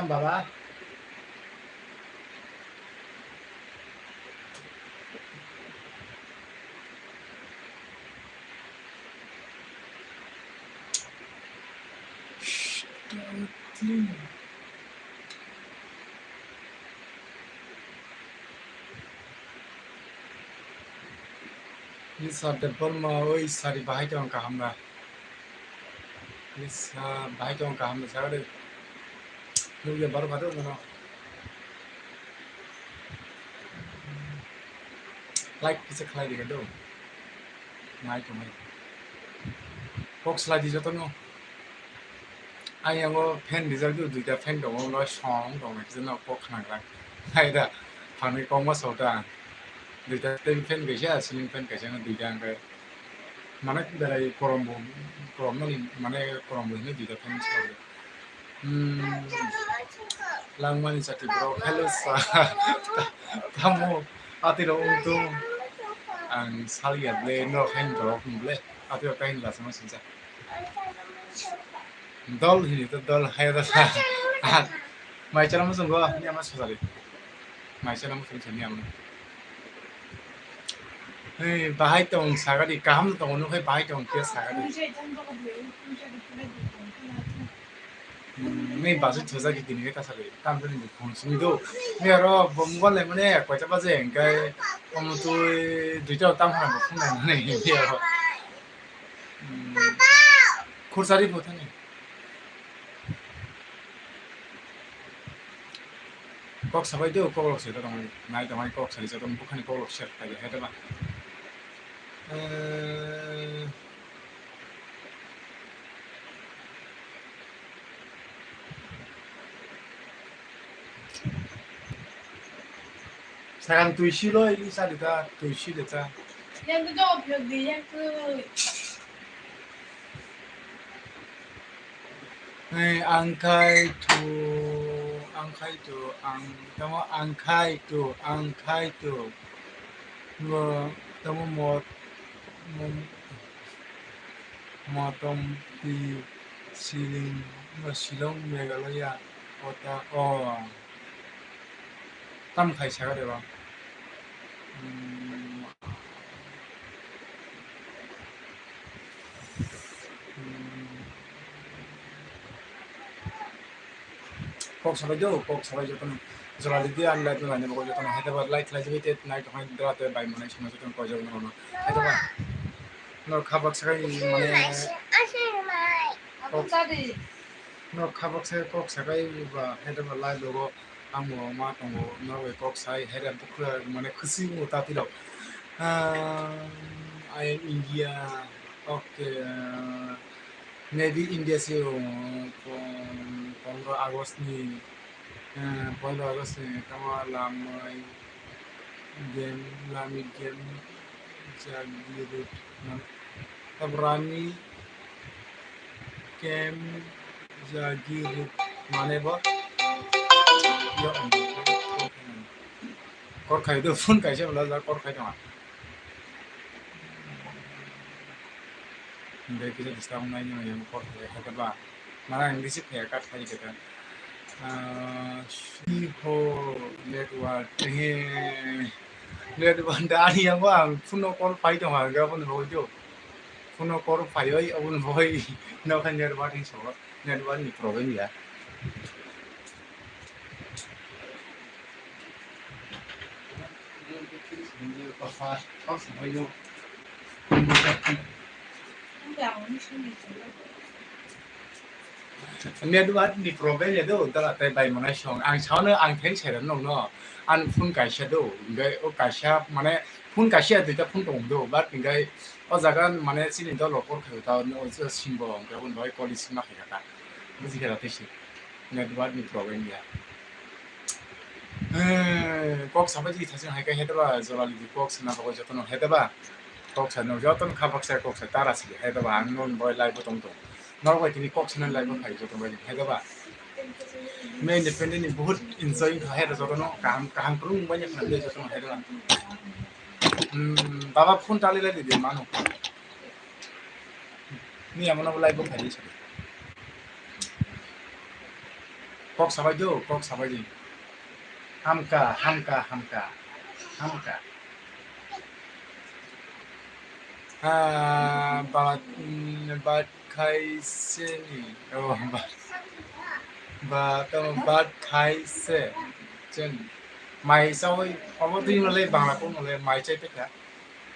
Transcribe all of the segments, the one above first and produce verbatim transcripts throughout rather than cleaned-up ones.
Baba. Lisa Debbarma, oi sari bahai tong kaham ba? Lisa bahai tong kaham ba sagade? Nugya baru baru mano. Like kisa khlai diga do. Nai tong nai. Kok slai di joto no. Ang yango fan rijak di, duita fan tongo, no song tong nai, no kok khna gra. Hai da, phangni kok ma sota. Duita table fan kaisa, ceiling fan kaisa, no duita ang kai. Mane berai korom bo, korom no ni, mane korom bo hino duita fan sota. Hmm. Langmani chati borok, hello sa. Tamo, ati rok ungtung. Ang saliya ble, no khain borok ble. Ati rok kain lasa ma sinsa. Dol hini to dol hai da sa. Mai chara mo sunggo, ni ama sojari. Mai chara mo sunggo ni ama. Hey, bahai tong sagadi, kaham tong no khai bahai tong khe sagadi. Hmm, ni basu thusa ki tini ta sagadi. Tam ni phone sung do. Ni aro bom gol le mane koi ta baje engkai. Om tui duita tam ha phone na ni ni aro. Hmm. Khursari bo thani. Kok sabai do, kok lok se ta tong. Nai tong kok sari sa tong, bukhani kok lok se ta ya, hete ba. Eh, Sakang twi si loi, sa de ta, twi si de ta. Yang tu jawab yang di, yang tu. Hey, ang khai tu, ang khai tu, ang, tamo ang khai tu, ang khai tu. Ngo, tamo mot, mom, motom ti siling, ngo Shillong, Meghalaya, kota, oh. Tam khai saka de ba? Hmm. Hmm. Kok sabai do, kok sabai jotono. Jora di dia, like no, like no, jotono. Hai ba like, like, like, like, like, like, bai manai sima jotono koi jotono. Hai ba. No khabak sakai mane. Kok. No khabak sakai kok sakai ba, hai ba live logo. Ang bo ma tongo, norok bai kok sai, hai rok bukra mane khwswi wngo ta twi rok. Ah, I am India, okay, ah, maybe India se wngo, pon-, pondro August ni, ah, pondro August ni tamo lamai game, lami game, jagirut, man-, Tabrani kem jagi mane bo. Yo, kor khai do, phone kaisa bwla ja kor khai tong. Dei kisa disturb nai ni yang kor khai kha ba. Mana ang receive khai kat khai kha. Ah, si ho network. He. Network da ani yang ang phone call pai tong ha ga phone roi do. Phone call pai oi abun boi no khan network ni so. Network ni problem ya. Network ni problem ya do, dala tai bai manai song. Ang sao no ang theng sai rano no. Ang phone kaisa do, hingke o kaisa mane phone kaisa duita phone tong do, but hingke o jaga mane chini dolo kor khai ta no o simbo hingke abun bai call receive ma khai ta. Buji khe rate si. Network ni problem ya. Eh, kok sabai ji thasing hai khe hete ba, jolali di kok sana bagwi jotono hete ba. Kok sana jotono kha baksa kok sa tara si hete ba, ang non boy live tong tong. Nor bai tini kok sana live khai jotono bai hete ba. Me independent ni bahut enjoy kha hete jotono kaham, kaham krung bai khna de jotono hete ba. Hmm, baba phone tali lai di mano. Ni amo no live khai di. Kok sabai do, kok sabai di. Hamka, hamka, hamka, hamka. Bat khai se ni. Oh, bat. Ba, tamo bat khai se. Chen. Mai sawi, obo twi nole, Bangla kok nole, mai chai pekha.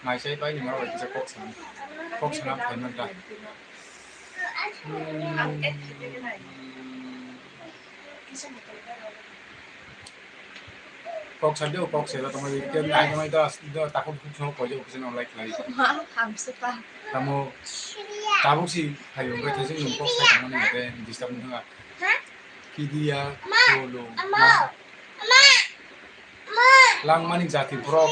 Mai chai pai ni ma bai kisa kok sana. Kok sana phai man ta. Hmm. Kok sa do, kok sa do, tamo ke nai nai da, da takut kuk so ko jo kisa no like lai. Ma, hamse pa. Tamo tabuk si phayo, kok sa tamo ni de disturb nang. Kidia, kolo, ma. Langmani jati borok.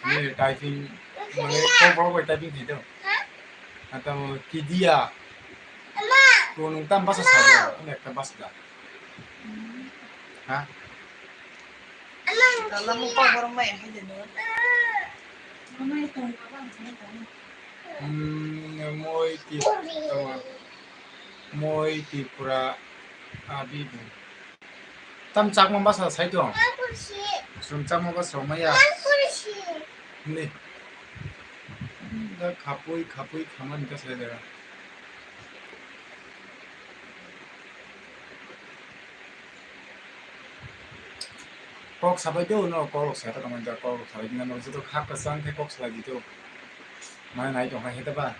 Ni typing, mane, kok borok bai typing khai do. Tamo kidia. Ko nung tam basa sa do, ani ekta basa da. Ha? Dalam mo kok borok mai hai de no. Hmm, moi ti, tamo, moi Tripura abi. Tam chakma basa sai tong. Chwng chakma basa rok maya. Ni. Da khapui, khapui, khamani ta sai da. Kok sabai do, no kok sai ta tong da, kok sabai dina no joto khak ka sang khe kok sabai di to. Mai nai tong hai ta ba.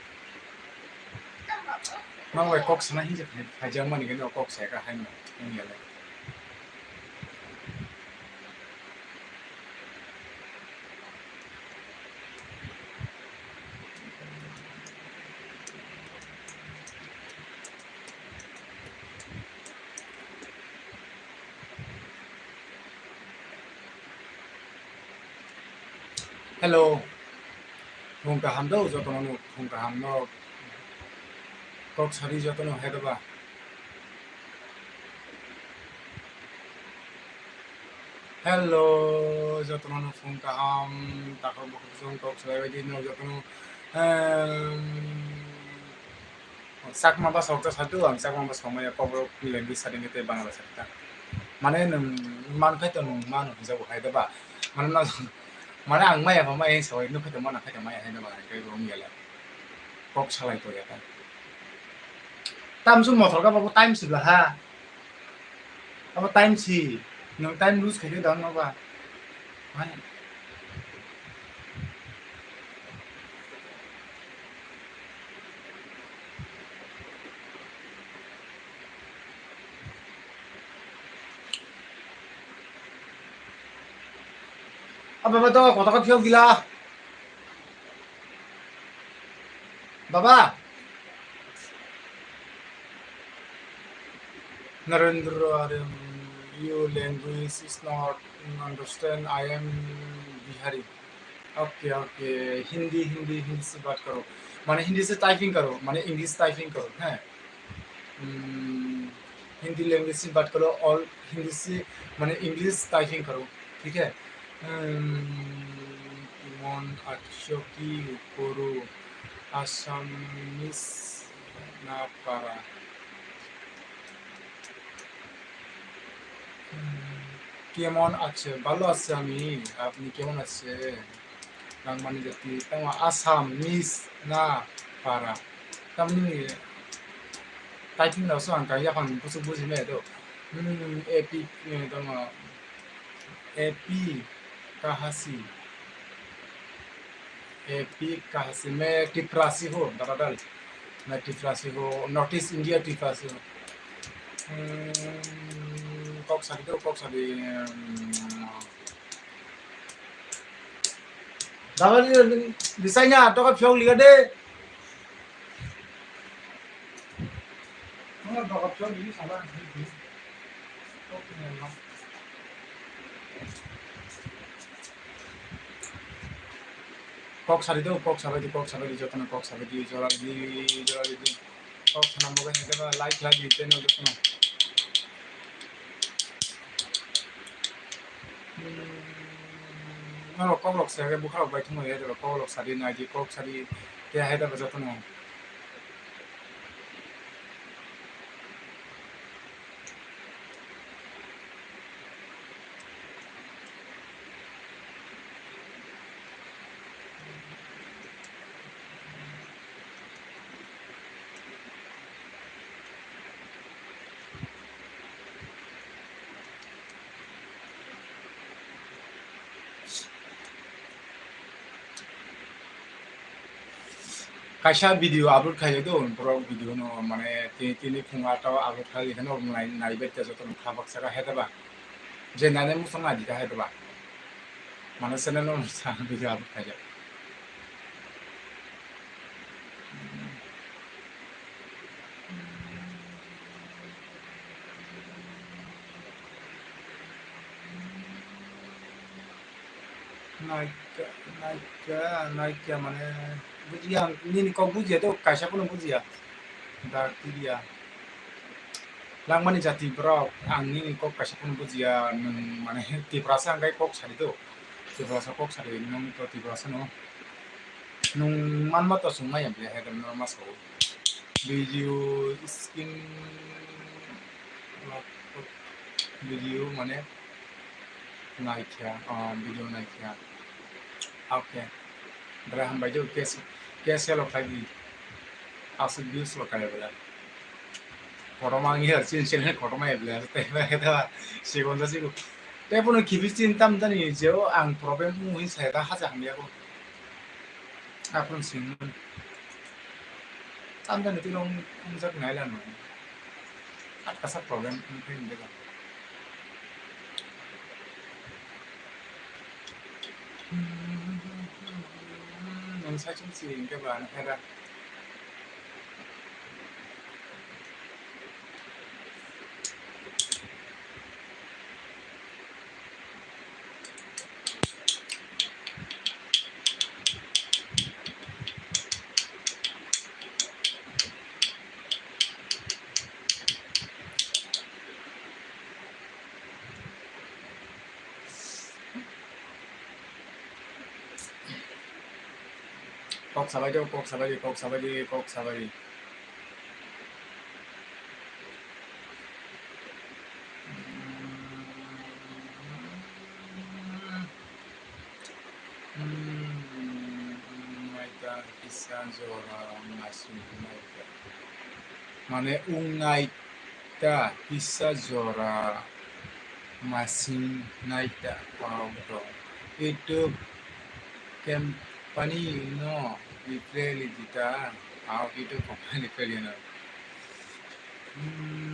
Ma bai kok sana hinje phai, phai jang mani khe no kok sai ka hai no. Wng ya le. Hello. Phung kaham do jotono no, phung kaham no. Kok sari jotono hai da ba. Hello, jotono no phung kaham, takhuk bukhuk song kok salai bai di no jotono, em, Chakma bwsa rok ta sa do, ang Chakma bwsa rok maya kok rok language sa di tei Bangla sa ta. Mane nwng man khai to nwng mano hinjago hai da ba. Mane no, mane ang maya pha maya hinwi sa bai, nuk khai to mano khai to maya hai da ba, hai khe bo wng ya le. Kok salai to ya ta. Tamsuk mothor ka babu time sibla ha. Abo time si, nwng time lose khaikhe dang no ba? Hai. Abo ba to kota ka phiyok gila. Baba. Narendra Arya, your language is not understand. I am Bihari. Okay, okay. Hindi, Hindi, Hindi se baat karo. Mane Hindi se typing karo, mane English typing karo, ha? Hmm, Hindi language se baat karo, all Hindi se, mane English typing karo, thik hai? Hmm, mon achho ki koro, Assamese na para. Hmm, kemon ache? Bhalo achi ami, apni kemon ache? Langmani jati, tamo Assamese na para. Tamni typing no so ang kaya kan busu buji me do. Hmm, A P, eh, tamo A P Kahasi. A P Kahasi, मैं तिपरासी हूँ, दादा। मैं तिपरासी हूँ, North East India तिपरासी हूँ। Hmm, kok sadi to, kok sadi, hmm, Daba ni, ni sai na, to ka phiyok liga de. Mo to ka phiyok liga sala. Kok sari do, kok sabai di, kok sabai di, jotono kok sabai di, jora di, jora di. Kok sana mo gani kena like la di channel ko. Hmm, no kok lok se bukha lok bai thumai ya, kok lok sari nai di, kok sari te hai da baja tono. Kaisa video upload khaijak do, borok video no mane ti-, tini phung ato upload khaijak, no nai, naibai ta joto no kha baksa kha hete ba. Je nane musang nai di kha hete ba. Mane channel no sa video upload khaijak. Naikha, naikha, naikha mane bujiya ang, nini kok bujiya do, kaisa phano bujiya. Da kiriya. Langmani jati borok, ang nini kok kaisa phano bujiya, nwng mane Tiprasa hwnkhe kok sadi do. Tiprasa kok sadi, nwng to Tiprasa no. Nwng manma to chwng maya bele hai, nwng ma sao. Video skin, video mane naikha, ah, video naikha. Okay. Bwlai hambai do, kes, kes yalo khai di. Aswk views lo khai bwlai. Kotorma wngya, chini channel kotorma ya bwlai. Tei ba khe ta sikon sa sigo. Tei bono khibi chin tam jani je o ang problem wngwi sai ta hacha hamya ko. Aphuru sing. Tam jani twi long wngjak nai lano. Atkasa problem wngkhe wngkhe ba. Nwng saichung si hwnkhe ba, hera. Kok sabai di, kok sabai di, kok sabai di, kok sabai di. Hmm, naita kisa jora masing naita. Mane wng naita kisa jora masing naita. Wow, bro. Itu company no reply lijita. Wow, itu company reply no. Hmm,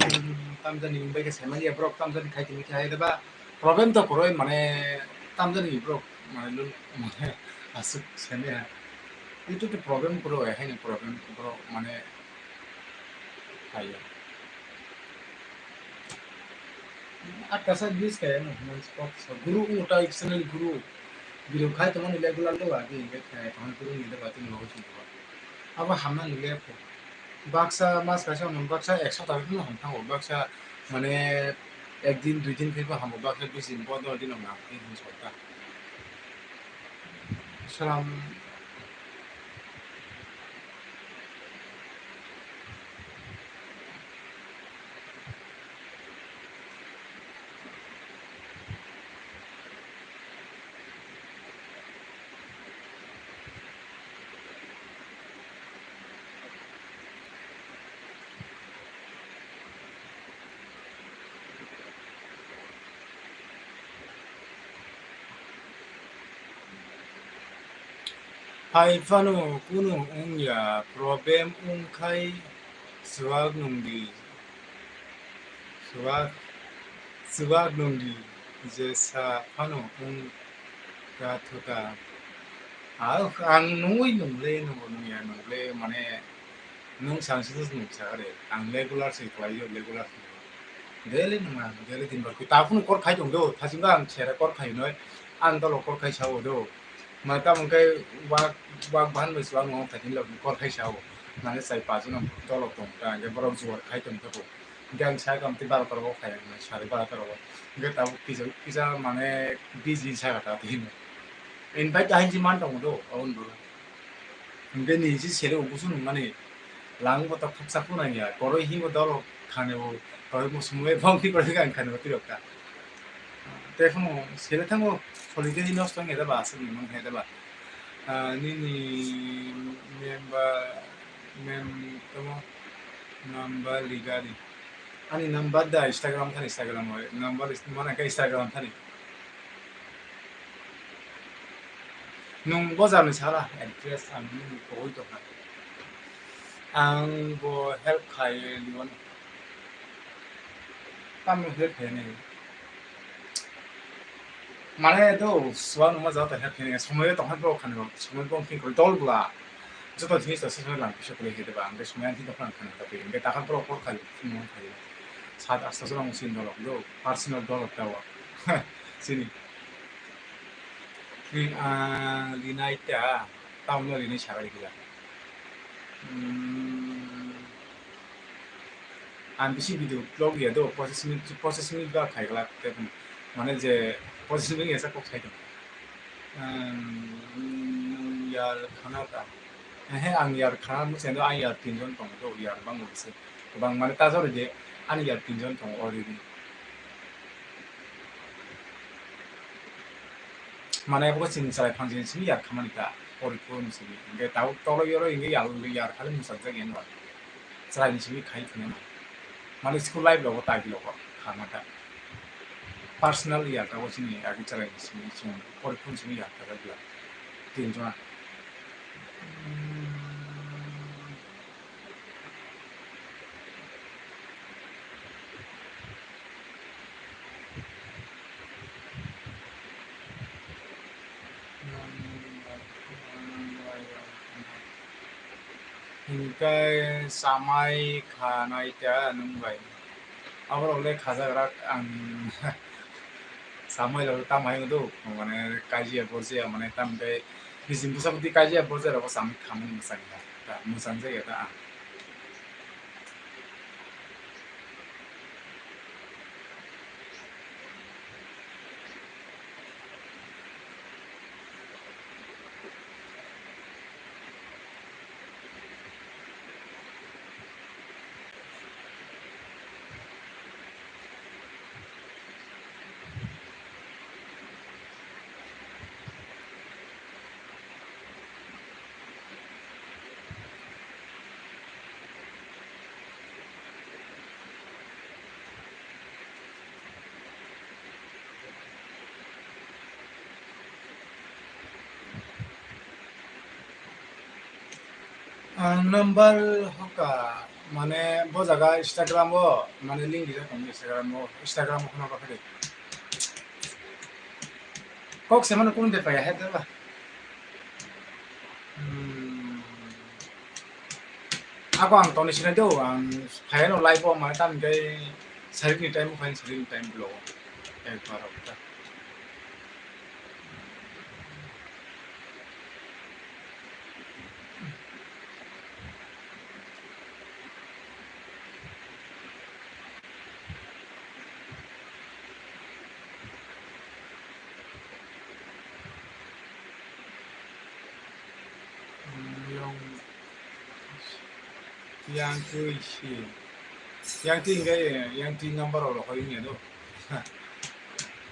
tamjani wngbai khe saimanya borok, tamjani khai tongwi khe hai ba. Problem to kwrwi mane tamjani borok mane lun mane aswk saimanya. Itu to problem kwrwi haino problem borok mane khaio. Atkasa views kaya no, guru utai channel guru. Video khai tongmani regular do agi, hingke khai tongmani guru ni do agi, logo chini do. Abo hamna ni le. Baksa mas kaisa hwnwi baksa ekso tarik no hwn thango, baksa mane ek din dui din khe bo hamo, baksa bis din bo dol din no nang tin hwn sokta. Salam. Hai phano kunu wngya, problem wngkhai swak nungdi. Swak, swak nungdi, jesa phano wng ka thuka. Ang, ang nungwi nungle, nungbo nungya nungle, mane, nwng sangsino nwng sakha de, ang regular se khlaio, regular se. Daily nwng ang, daily din bar kwi. Taphunu kor khai tong do, thachingba ang sere kor khai noi, ang dolo kor khai sao do. Ma tamo khe wak, wak bahan bai swang nwng thaching lok kor khai sao. Mane chai pachu nwng dolo tong ta, hingke borok juar khai tong ta bo. Hingke ang sakha amtwi baro ta rogo khai, sari baro ta rogo. Hingke tabuk kisa, kisa mane busy sakha ta twi hino. Invite ahai si man tongo do, aboni bagwi. Hingke ni si sere o busu nungmani. Lang bo to khaksa phunang ya, koroi hingo dolo khani bo, koroi bo sumui bong ki koroi kang khani bo tirok ta. Te phano sere thango, solite di nosto nge da ba, aswk ni mang he da ba. Ah, nini member, mem-, tamo number ligari. Ani number da Instagram thani, Instagram o number is-, mana khe Instagram thani. Nwng bojar ni sala address ang nini kogwi tongkha. Ang bo help khai liwan. Tamo help khai ni. Mane do suan ma jata help khai ni. Somoi to han bo khan bo. Somoi bo king kol dol bula. Joto jinis to session lang kisa kuli hede ba. Ang somoi an tin to khan khan ta pin. Be ta khan pro por khai. Mo khai. Sat asta jora mo sin dol do. Personal dol ta wa. Sini. Ri, ah, rinai ta. Tamo rinai sagai kila. Hmm. Ang bisi video vlog ya do, pochismit, pochismit ba khai glak te, mane je pochismit ya sa kok khai tong. Ang yar khana ta. He, ang yar khana mo sendo ang yar tinjon tong do, yar bang mo se. Bang mane ta jor je ang yar tinjon tong already. Mane bo chini chwrai phanjini simi yar khamani ta, pori phuru ni simi. Hingke tau tolo yoro hingke yal, yar khali muchang jak yanwa. Chwrai ni simi khai thwngya ma. Mane school life rogo ta gilo bo khama ta. Personal yar ta bo chini agi chwrai ni simi chung pori phuru ni simi yar ta gilo. Tin jona. Hingke samai khanai ta nwng bai. Aborok le khajak rak ang samai rok tamo hai wngdo, mane kajiya borjaya mane tamo tei bijing bwsa bwtwi kajiya borjaya rok samai khamani mwchang ya ta, mwchang jak ya ta ang. Ang number hoka, mane bo jaga Instagram o, mane link rijak tongo Instagram o, Instagram o khna bakha de. Kok se mano kung de paya he de ba. Hmm. Ako ang toni sinai do, ang phai no live o mane tam dei sarik ni time o phai sarik ni time vlog o. Ek bar o ta. Yang twi si. Yang twi hingke, yang twi number rok rokoi wngya do.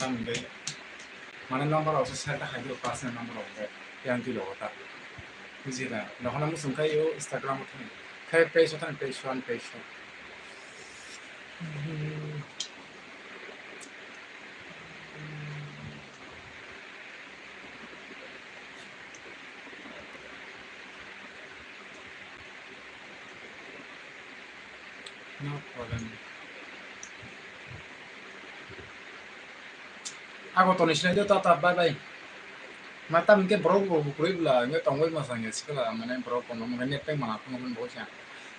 Tamo hingke, mane number rok se send ta khai do, personal number rok hingke yang twi rogo ta. Buji na, nohana muchung khai o Instagram o thani. Khai page o thani, page one, page two. No problem. Ako toni sinai do, tata, bye bye. Ma tam hingke borok bo kwrwi bwla hingke tongwi mwsang ya sikla, mane borok kono mane net pek mana phone phone bo sa.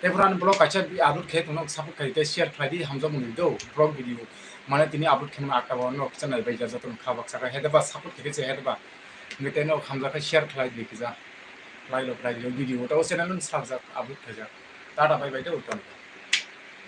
Tei pura ani vlog kaisa upload khe tongno support khai tei share khlai di, hamjak mwnwi do vlog video. Mane tini upload khe mano akta bo no channel bai ja joto kha baksa kha hede ba support khe se hede ba. Hingke tei no hamjak khe share khlai di kisa. Lai lo khlai di video ta o channel no sajak upload khaijak. Tata bye bye do ton.